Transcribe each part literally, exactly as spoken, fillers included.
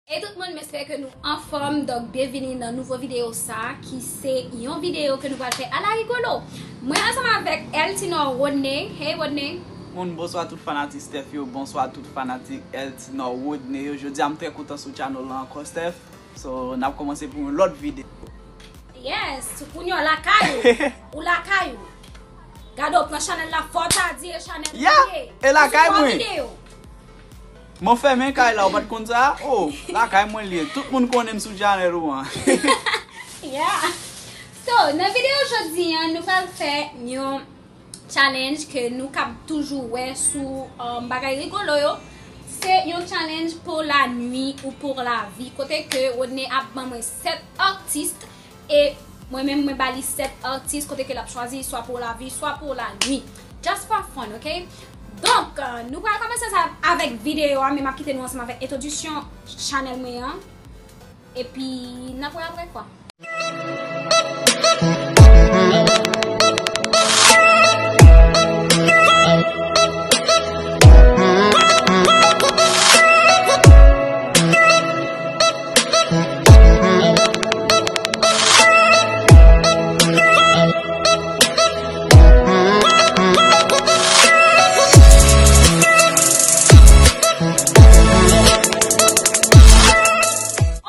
Hey tout moun, m espere ke nou anfòm. Donk, byenvini nan nouvo videyo sa, ki se yon videyo ke nou pral fè ala rigolo. Mwen ansanm avèk Eltinor Rodney. Hey Rodney. Moun, bonswa tout fanatik Steph yo, bonswa tout fanatik Eltinor Rodney yo. Jodi a m trè kontan sou channel la ankò, Steph. So, n ap kòmanse pou yon lòt videyo. Yes, kounye a lakay ou. Ou lakay ou. Gade, w pran chanèl la, fò w ta di e chanèl ou ye. Yeah, e lakay mwen. Mwen fèmen kay la, ou pa t konn sa? Oh, lakay mwen li ye. Tout moun konnen m sou chanèl ou an. Yeah. So, nan videyo jodi a, nou pral fè yon challenge ke nou kab toujou wè sou, um, bagay rigolo yo. Se yon challenge pou la nuit ou pou la vie. Kote ke Rodney ap ban mwen sèt atis e mwen menm mwen ba li sèt atis kote ke l ap chwazi swa pou la vie, swa pou la nuit. Just for fun, ok? Donk, euh, nou pral kòmanse sa avèk videyo a, men m ap kite nou ansanm avèk entwodiksyon chanèl mwen an. Epi, n ap wè apre kwa.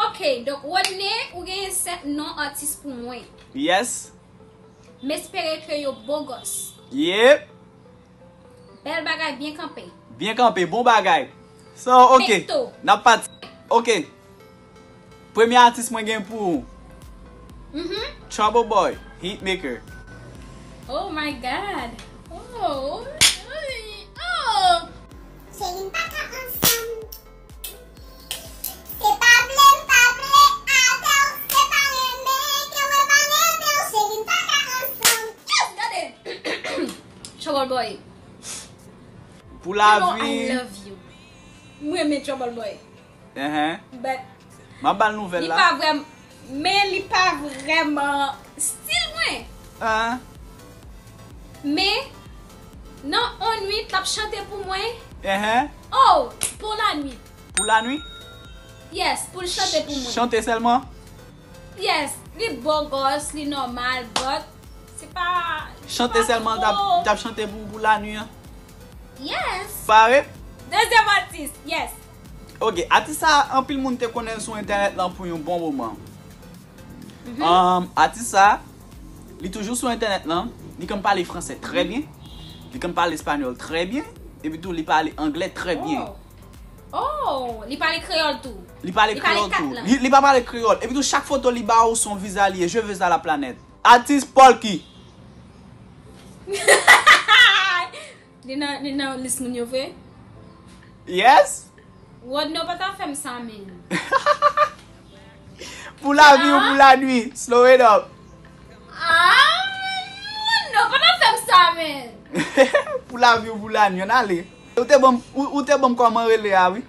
Ok, donk Rodney, ou genyen sèt non atis pou mwen. Yes. M espere ke yo bogòs. Yep. Bèl bagay, byen kanpe. Byen kanpe, bon bagay. So, ok. Pekto. N ap pati. Ok. Premye atis mwen gen pou ou. Mhm. Trouble Boy, Hitmaker. Oh my God. Oh, oh, oh. Cheri, m pa ka ansanm. Se pa vle, m pa vle avè w, se pa renmen ke mwen pa renmen w, cheri, m pa ka ansanm. Just gade. Trouble Boy. Pou la vi. You know I love you. M renmen Trouble Boy. Enhen. But m ap ba l nouvèl la. Li pa vrèm-, men li pa vrèman stil mwen. Enhen. Men, nan on nuit, l ap chante pou mwen. Enhen. Oh, pou la nuit. Pou la nuit? Yes, pou l chante pou mwen. Chante sèlman? Yes, li bogòs, li nòmal, but se pa, se pa tro. Chante sèlman, t ap, t ap chante pou, pou la nuit an? Yes. Pare? Dezyèm atis, yes. Ok, atis sa, anpil moun te konnen l sou entènèt lan pou yon bon moman. Mhm. Um, atis sa, li toujou sou entènèt lan, li konn pale fransè trè byen, li konn pale espanyòl trè byen, epi tou li pale anglè trè byen. Oh. Oh, li pale kreyòl tou. Li pale kreyòl tou. Li pale kat lang. Li, li pa pale kreyòl. Epi tou, chak foto li ba ou, se yon viza li ye. Je veux à la planète. Atis Polky. Li nan, li nan lis moun yo vre? Yes. Rodney, ou pa ta fè m sa, men. Pou la vi ou pou la nuit, slow it up. Ah, Rodney, ou pa ta fè m sa, men. Pou la vi ou pou la nuit, ann ale. Ou te ban m, ou, ou te ban m kòman rele a, wi.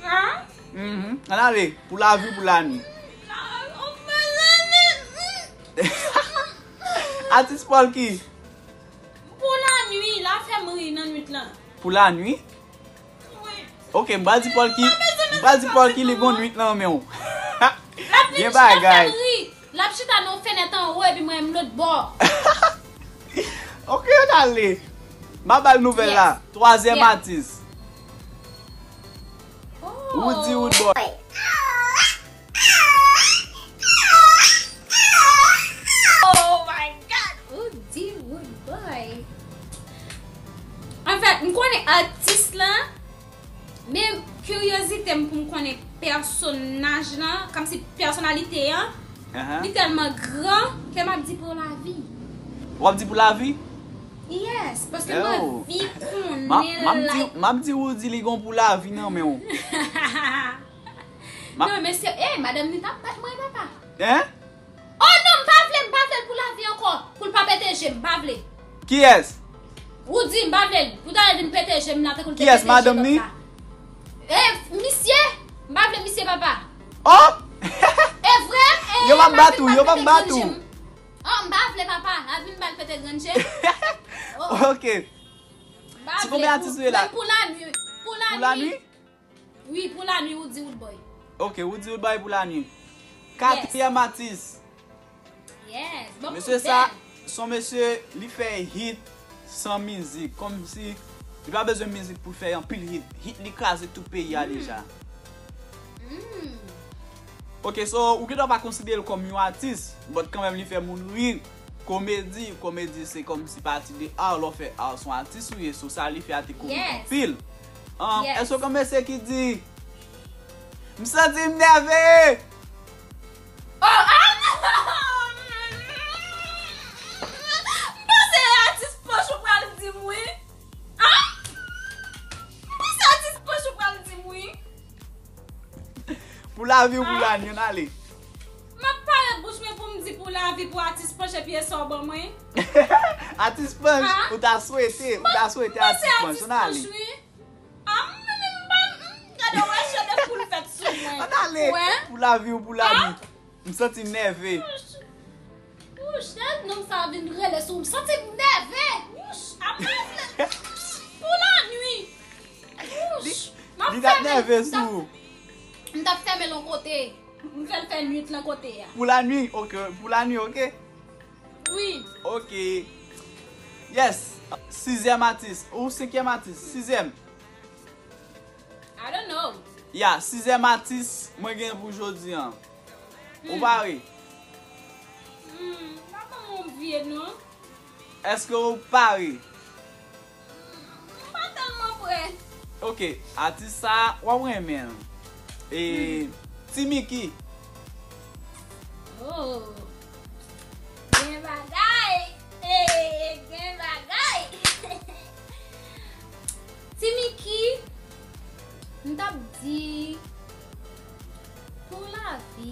Hein? Mhm. Ann ale, pou la vi ou pou la nuit. Ah, oh, pou la nuit. Atis Polky. Pou la nuit, la fè m ri nan nuit lan. Pou la nuit? Wi. Ok, m pral di Polky, m pral di Polky li gon nuit nan men w. Gen bagay. L ap chita nan fenèt anwo epi mwen m lòt bò. Ok, ann ale. M a ba l nouvèl la. Yes. Twazyèm atis. Oh. Roody Roodboy. Oh my God! Roody Roodboy. Anfèt, m konnen atis lan, men kiryozite m pou m konnen pèsonaj lan, kòmsi pèsonalite an, li tèlman gran ke m ap di pou lavi. W ap di pou lavi? Yes, paske m anvi konnen. M ap di, m ap di Roody li gon pou lavi nan men w. Non, mesye, eh, madanm ni t ap bat mwen, papa. Hein? Oh non, m pa vle, m pa vle l pou lavi ankò. Pou l pa pete je m, m pa vle. Kiyès? Roody, m pa vle l. Pou talè vin pete je m la, tankou l te pete je m la. Kiyès, madanm ni? Eh, misye, m pa vle misye, papa. Oh! E vre, eh, yo p ap bat ou, yo p ap bat ou. Oh, m pa vle, papa. Al vin ba l pete grenn je. Oh. Ok. M pa vle. Ti konbyen atis ou ye la? Pou la nuit. Pou la nuit? Wi, pou lanwi, Woody Woodboy. Ok, Woody Woodboy pou lanwi. Yes. Katriyèm atis. Yes. Bon, mesye sa, se yon mesye, li fè hit san mizik. Kòmsi, li pa bezwen mizik pou l fè anpil hit. Hit li kraze tout peyi a deja. Mm. Ok, so, ou gentan pa konsidere l kòm yon atis, but kanmenm li fè moun ri. Komedi, komedi se kòmsi pati de art, lè w fè art, se yon atis ou ye, so sa li fè a te komik anpil. Um, èske w konn mesye ki di, "M santi m nève"? Oh, ah, non! M panse atis Panch ou pral di m wi. Ah! M panse atis Panch ou pral di m wi. Pou lavi ou pou lanwi, ann ale. M ap pale bouch mwen pou m di pou lavi pou atis Panch epi e sa w ban mwen. Atis Panch, ou ta swete, ou ta swete atis Panch, ann ale. Ah, mwen menm m pa, m gade wè chede poul fèt sou mwen. Ann ale, pou lavi ou pou lanwi. M santi m nève. Wouch, lè nonm sa vin rele sou m, santi m nève. Wouch, ap nève. Pou lanwi. Wouch, m ap fèmen. Li t ap nève sou ou. M t ap fèmen l yon kote. M fè l fè nwit lan kote a. Pou lanwi, ok. Pou lanwi, ok. Wi. Ok. Yes. Sizyèm atis. Ou senkyèm atis. Sizyèm. I don't know. Ya, sizyèm atis mwen gen pou jodi an. Ou pare? Hmm, pa ban m yon vye non. Èske ou pare? M pa tèlman prè. Ok, atis sa, w ap renmen l. E, Ti Miki. Oh. Gen bagay. Hey, gen bagay. Ti Miki, m t ap di pou lavi.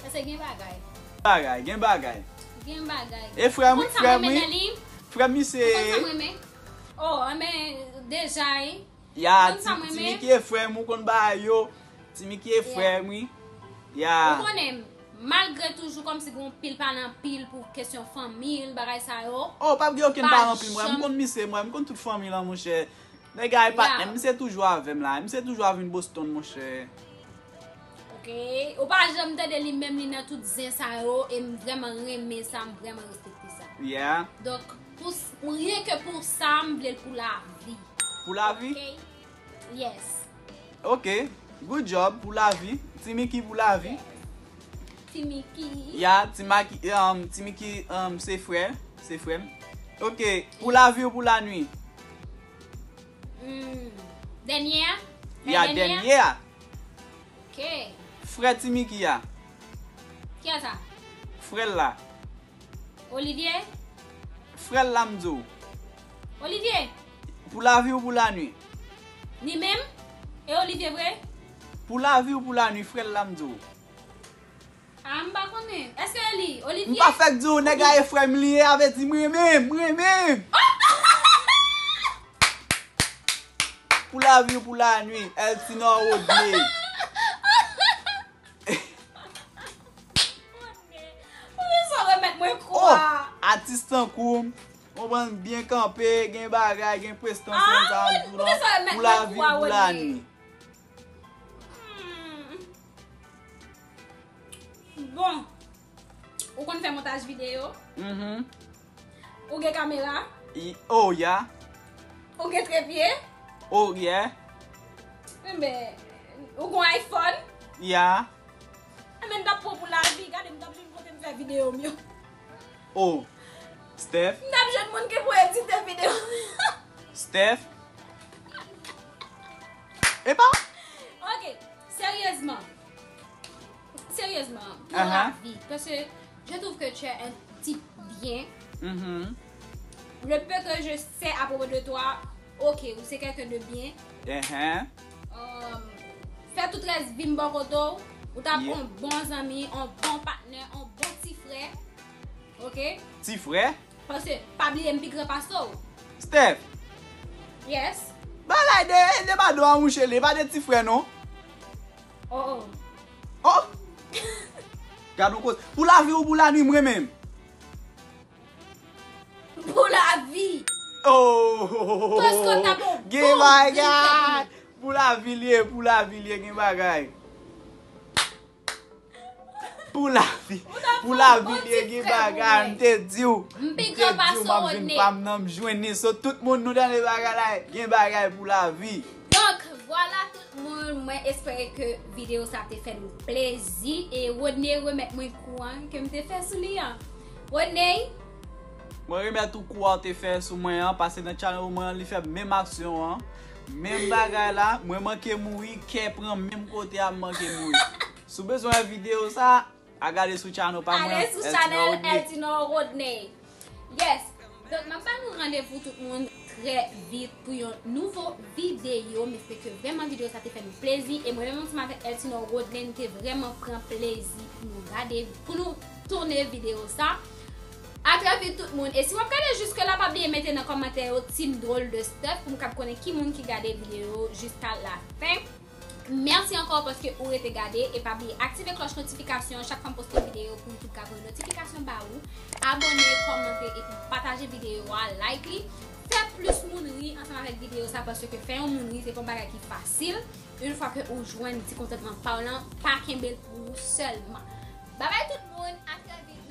Paske gen bagay. Bagay, gen bagay. Gen bagay. E frè m wi, frè m wi. Frè m misye. Ou konn sa m renmen? Oh, men deja, wi. Ya, Ti Miki e frè m, ou konn bagay yo. Ti Miki e frè m, wi. Ya. Ou konnen, malgre toujou kòmsi gen yon pil pa nan pil pou kesyon fanmi l, bagay sa yo. Oh, p ap gen okenn pa nan pil, mwen. M konn misye, mwen. M konn tout fanmi l, monchè. Nèg la e patnè m, misye toujou avè m la. Misye toujou ap vin Boston, monchè. Ok. Ou pa janm tande li menm li nan tout zen sa yo, e m vrèman renmen sa, m vrèman respekte sa. Yeah. Donk, pou s-, ryen ke pou sa, m vle l pou lavi. Pou lavi? Ok. Yes. Ok. Good job, pou lavi. Ti Miki pou lavi. Yes. Ti Miki. Ya, Ti Maki, um, Ti Miki, um, se frè, se frè m. Ok, pou lavi ou pou lanwi? Hmm. Dènye a? Ya, dènye a. Ok. Frè Ti Miki a. Kiyès sa? Frè l la. Olivier? Frè l la m di w. Olivier? Pou lavi ou pou lanwi? Li menm? E Olivier vre? Pou lavi ou pou lanwi, frè l la m di w. Ah, m pa konnen. Èske e li? Olivier? M pa fèk di w, nèg la e frè m li ye, avè di m renmen, m renmen. Pou lavi ou pou lanwi, Eltinor Rodney. Poukisa w remèt mwen kou a? Oh, atis tankou m, yon bann byen kanpe, gen bagay, gen prestans, ah, sa, mwen, pou lavi, pou lanwi. Hmm. Bon, ou konn fè montaj videyo? Mhm. Ou gen kamera? Oh, yeah. Ou gen trepye? Oh, yeah. Enben, ou gen iPhone? Yeah. Enben, m t ap pran pou lavi, gade m t ap jwenn kote m fè videyo m yo. Oh, Steph. M t ap jwenn moun ki pou edite videyo m yo. Steph. Epa. Ok, seryezman. Seryezman, pou lavi. Parce que je trouve que tu es un type bien. Mhm. Le peu que je sais à propos de toi, ok, ou se quelqu'un de bien. Um, fè tout rès vi m bò kote w, ou t ap yon bon zanmi, yon bon patnè, yon bon ti frè. Ok? Ti frè? Paske, pa bliye m pi gran pase w. Steph! Yes? Bagay de, de bado a mouche li, pa de ti frè non. Oh, oh. Oh! Gad yon koze. Pou lavi ou pou lanwi, m renmen m. Pou lavi. Oh! Paske w t ap yon bon grenn nèg. Lavi l ye, pou lavi l ye, gen bagay. Pou lavi, pou lavi l ye, gen bagay, m te di w. M pi gran pase w, Rodney. Pa m nan, m jwenn li. So, tout moun nou tande bagay la, gen bagay pou lavi. Donk, vwala tout moun, mwen espere ke videyo sa te fè nou plezi. E Rodney remèt mwen kou an ke m te fè sou li an. Rodney? Mwen remèt ou kou a w te fè sou mwen an, pase nan channel mwen an, li fè menm aksyon an. Menm bagay la, mwen manke mouri, kè pran menm kote a, m manke mouri. Si w bezwen wè videyo sa, a gade sou channel pa mwen, Ale sou channel Eltinor Rodney. Yes. Donk, m ap ba nou randevou tout moun trè vit pou yon nouvo videyo. M espere ke vrèman videyo sa te fè nou plezi. E mwen menm ansanm avèk Eltinor Rodney, nou te vrèman pran plezi pou nou gade, pou nou tounen videyo sa. A trè vit tout moun. E si w ap gade jiske la, pa bliye mete nan kòmantè yo Team Drôle de Stuff pou m kab konnen ki moun ki gade videyo jiska la fen. Mèsi ankò paske ou rete gade e pa bliye aktive klòch notifikasyon chak fwa m poste videyo pou YouTube ka voye notifikasyon ba ou. Abòne, kòmante epi pataje videyo a, like li. Fè plis moun ri ansanm avèk videyo sa paske fè yon moun ri se pa yon bagay ki fasil. Yon fwa ke ou jwenn ti kontantman pa w lan, pa kenbe l pou ou sèlman. Babay tout moun, a trè vit.